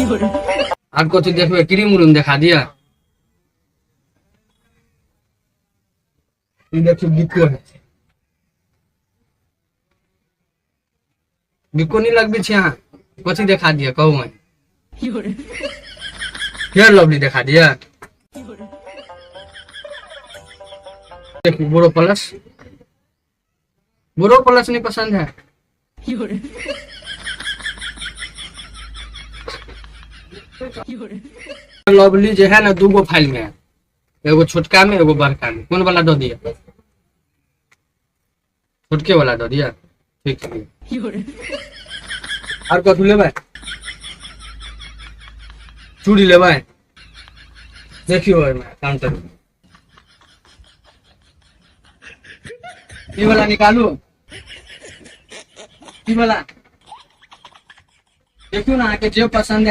आर कथी देखबै? क्रीम उरीम देखा दिया। ई देखियौ बिको है। बिको नहीं लगबै छी अहाँ? कथी देखा दिया कहू? मैं फेयर लवली देखा दिया। देखिए बोरो प्लस, बोरो प्लस नहीं पसंद है? लवली जे है ना दूगो फाइल में है, एगो छोटका में एगो बड़का में। कौन वाला दो दिया? छोटके वाला दो दिया, ठीक है। और कथी लेबै? चूड़ी लेबै? देखियो ओहिमे काउंटर ई वाला निकालू, ई वाला देखियो ना, अहाँके जे पसंद है।